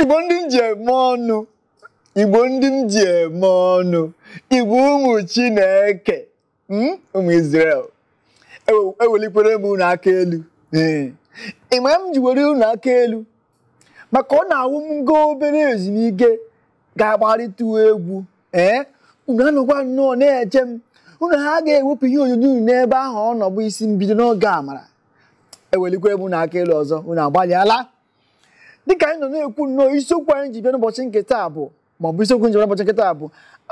Igbo ndị m ji eme ọnụ, Igbo ndị m ji eme ọnụ, Igbo ụmụ Chineke, ụmụ Israel, ewelikwere m unu aka elu. Ị ma m ji were unu aka elu maka ọ na-awụ m gaa obere ezumike ga-agbarịta egwu. Unu anọkwa nnọọ na-eche m, unu ha ga-ewepụ ihe onyonyo unu n'ebe ahụ ọ nọ bụ isi mbido n'oge amara. Ewelikwere m unu aka elu ọzọ, unu agbalịala. Dịka anyị nọ na-ekwu nnọọ, isiokwu anyị ji bịa n'ụbọchị nke taa bụ, maọbụ isiokwu njem n'ụbọchị nke taa bụ,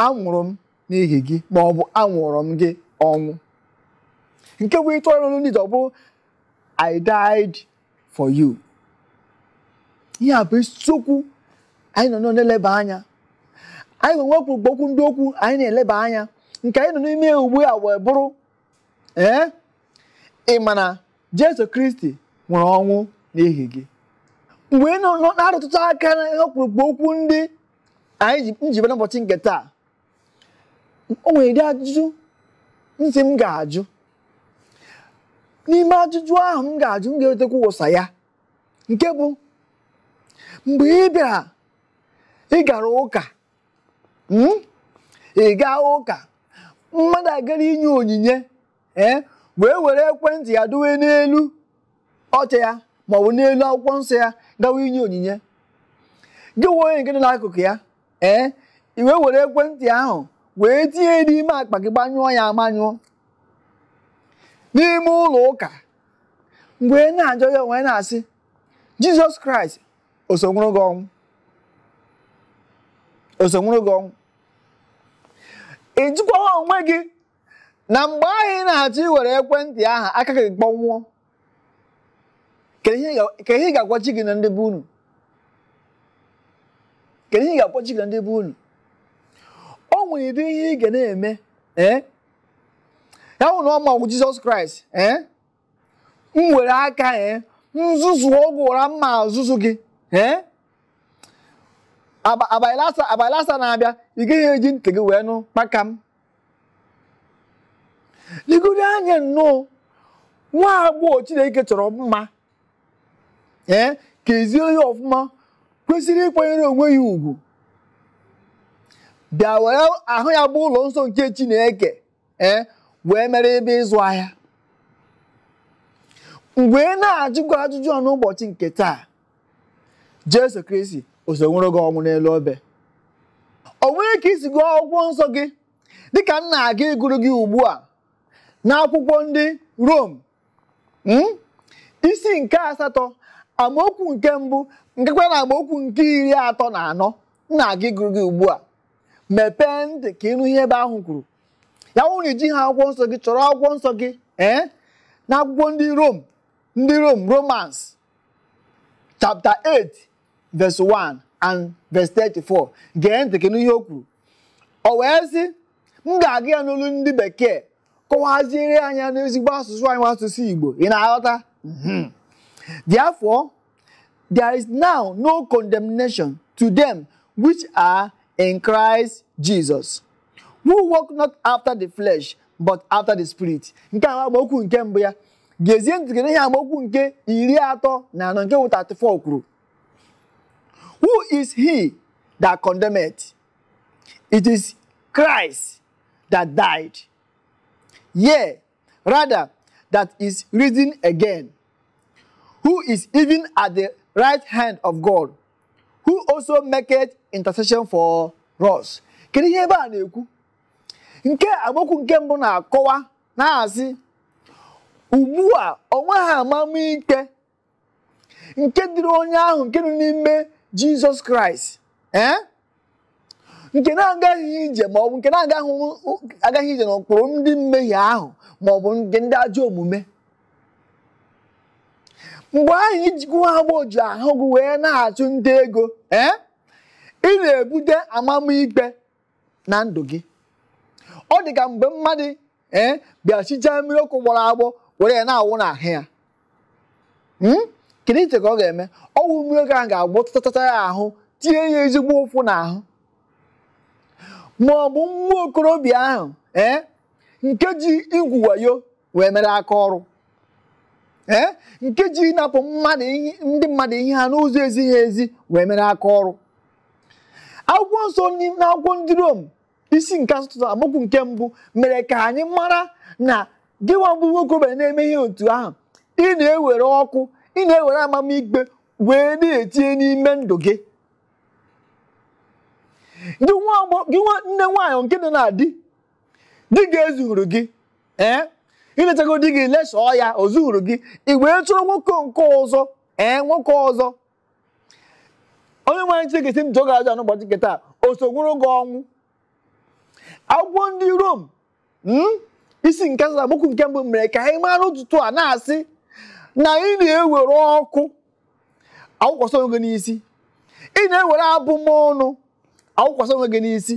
anwụrụ m n'ihi gị, maọbụ anwụrụ m gị ọnwụ. Nke bụ ịtụgharị n'olu ndị ọ bụrụ I died for you. Ihe a bụ isiokwu anyị nọ na-eleba anya. Anyị nwere ọkpụrụkpụ okwu ndị okwu anyị na-eleba anya nke anyị nọ n'ime ugbu a wee bụrụ ị ma na Jesu Kristi nwụrụ ọnwụ n'ihi gị. Mgbe ị nọ na-arụtụta aka na ọkpụrụkpụ okwu ndị anyị ji bịa n'ụbọchị nke taa, o nwere ụdị ajụjụ ntị m ga-ajụ. N'ime ajụjụ ahụ m ga-ajụ, m ga-ewetakwa ụsa ya, nke bụ mgbe ị bịara ị gara ụka, ị gaa ụka, mmadụ agara inye onyinye, wee were ekwentị ya dowe n'elu oche ya maọbụ n'elu akwụkwọ nsọ ya gawa inye onyinye. Gị nwe onye nke dị n'akụkụ ya, i wee were ekwentị ahụ wee tinye n'ime akpa gị, gbanyụọ ya amanyụọ n'ime ụlọ ụka. Mgbe ị na-ajọ ya, wee na-asị Jizọs Kraịst o so nwụrụ gị ọnwụ? O so nwụrụ gị ọnwụ? Ị jụkwawa onwe gị na mgbe ahụ ị na-achọ iwere ekwentị ahụ aka gị kpọnwụọ, kedu ihe ị ga-agwa chi gị na ndị be unu? Kedu ihe ị ga-agwa chi gị na ndị be unu? O nwere ụdị ihe ị ga na-eme, ya hụ na ọ ma ọgwụ Jizọs Kraịst, m were aka nzuzu ọgwụ ụra mma azụzụ gị, abalị asaa na-abịa, ị gaghị eji ntị gị wee nụ kpaka m. Legodo anya nnọọ, nwa agbọghọ Chineke chọrọ mma, ka ezi onye ọfụma kwesịrị ịkwanyere onwe ya ugwu, bịa were ahụ ya bụ ụlọ nsọ nke Chineke wee mere ebe ịzụ ahịa. Mgbe ị na-ajụkwa ajụjụ a n'ụbọchị nke taa, Jesu Kristi o so nwụrụ gị ọnwụ n'elu obe? O nwere ka isi gụọ akwụkwọ nsọ gị dịka m na-aga ịgụrụ gị ugbu a n'akwụkwọ ndị Rom, isi nke 8 amaokwu nke 1 nkekwa na amaokwu nke 34 m na-aga ịgụrụ gị ugbu a. Mepee ntị ka ịnụ ihe ebe ahụ kwuru. Ya wụ na iji ha akwụkwọ nsọ gị, chọrọ akwụkwọ nsọ gị n'akwụkwọ ndị Rom, ndị Rom, Romans chapter 8 verse 1 and verse 34. Gee ntị ka ịnụ ihe o kwuru. O wee sị, m ga-agụ ya n'olu ndị bekee kọwaziere anya n'ezigbo asụsụ anyị, asụsụ Igbo. Ị na-aghọta? Therefore, there is now no condemnation to them which are in Christ Jesus, who walk not after the flesh, but after the Spirit. Nke a amaokwu nke mbụ ya. Gezie ntị ihe amaokwu nke 34 nke 34 kwuru. Who is he that condemneth? It is Christ that died, yea, rather that is risen again, who is even at the right hand of God, who also maketh intercession for us. Kedu ihe ebe a na-ekwu? Nke amaokwu nke mbụ na-akọwa na-asị ugbu a onwe ha amamikpe nke dịrị onye ahụ nke nọ n'ime Jizọs Kraịst, nke na-agaghị ije maọbụ nke na-agaghị ije n'ụkpụrụ ndị mmehie ahụ maọbụ nke ndị ajọ omume. Mgbe ahụ ijikwa agbọghọ ji ahụ gị wee na-achụ nta ego, ị na-ebute amamikpe na ndụ gị. Ọ dị ka mgbe mmadụ bịa chichaa mmiri ọkụ gbọrọ agbọ were ya na-awụ n'ahụ ya. Kedu iche ka ọ ga-eme? Ọwụ mmiri ọkụ ahụ ga-agbọ tata ya ahụ, tinye ya ezigbo ụfụ n'ahụ. Ma ọ bụ nwa okorobịa ahụ nke ji igwu wayo wee mere aka ọrụ. Ee, nke ji ịnapụ mmadụ ndị mmadụ ihe ha n'ụzọ ezighi ezi wee mere aka ọrụ. Akwụkwọ nsọ n'akwụkwọ ndị Rom isi nke 8 amaokwu nke 1 mere ka anyị mara na gị nwa bụ nwokorobịa na-eme ihe otu ahụ, ị na-ewere ọkụ, ị na-ewere amamikpe wee na-etinye n'ime ndụ gị. Gị nne nwaanyị nke nọ na di, di ga-ezuhuru gị, ee, iletago di gị lesọọ ya, o zuhuru gị, ị wee chọrọ nwoke nke ọzọ, ee, nwoke ọzọ. Onye nwanyị Chineke si m jụọ gị ajụjụ n'ụbọchị nke taa, o so nwụrụ gị ọnwụ? Akwụkwọ ndị Rom isi nke 8 amaokwu nke 1 mere ka anyị mara ụtụtụ a na-asị na ị na-ewere ọkụ awụkwasị onwe gị n'isi, ị na-ewere abụmọnụ awụkwasị onwe gị n'isi,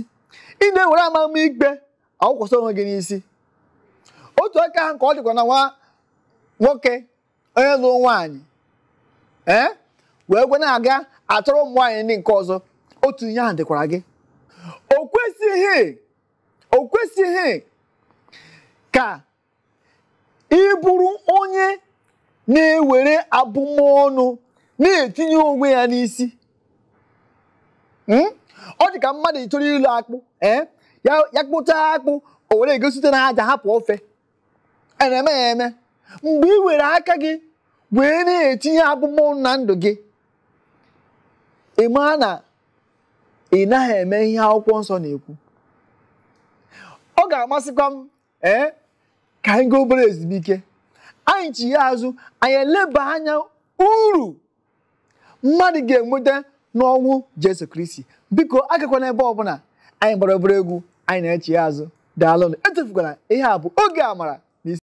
ị na-ewere amamikpe awụkwasị onwe gị n'isi. Otu aka ahụ ka ọ dịkwa na nwa nwoke onye lụrụ nwaanyị, ee, wee gwe na-aga achọrọ ụmụ nwaanyị ndị nke ọzọ, otu ihe ahụ dịkwara gị. O kwesịghị ka ị bụrụ onye na-ewere abụmọnụ na-etinye onwe ya n'isi. Ọ dị ka mmadụ chọrọ ịlụ akpụ, ee, ya kpụchaa akpụ, o were egosite na aja hapụ ofe. A na-eme ya eme. Mgbe ị were aka gị wee na-etinye abụmọnụ na ndụ gị, ị maa na ị naghị eme ihe akwụkwọ nsọ na-ekwu. Ọ ga-amasịkwa m, ee, ka anyị gaa obere ezumike, anyị chigha azụ, anyị eleba anya uru mmadụ ga-enweta n'ọnwụ Jesu Kristi. Biko agakwana ebe ọbụla, anyị gbara obere egwu, anyị na-echi azụ. Daalụnụ, echefukwala ihe a bụ Oge Amara.